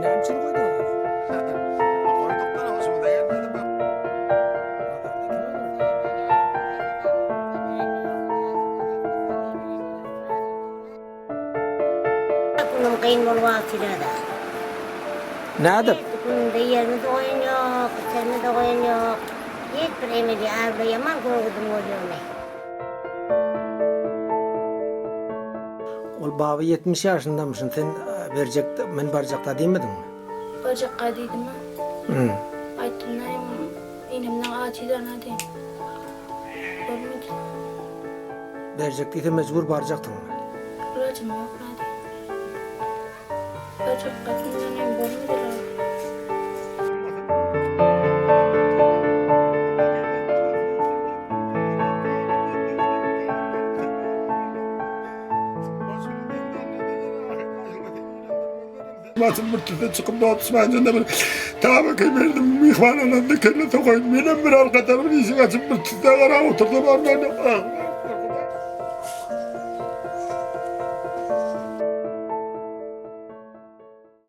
Näme üçin goýduňyz ony? Goýduk-da, hoşumyza gelmedi. Günüm kyn bolup atylar-da. Nädip? Günde ýerimiz goýan ýok, içerimiz goýan ýok. Hiç bir emeli arda ýaman gögüdim bolýarmy? Ol baba 70 ýaşyndamyşyn, sen berjek, men barjakda diýmediňmi? Barjakga diýdim-ä. Aýtdym-da, inemden açydan-a diýdim. Bolmady. Berjek diýse mejbur barjakdyňmy? Ilajym ýok nädeyim. Berjek gatyndan hem bolmady. Basym bir tüsse çykyp dotuşmaýyn bir tabaka berdim myhman alanda kelle sokaýyn menem bir arka tarapyn işik açyp bir tüsse garap otursam arman.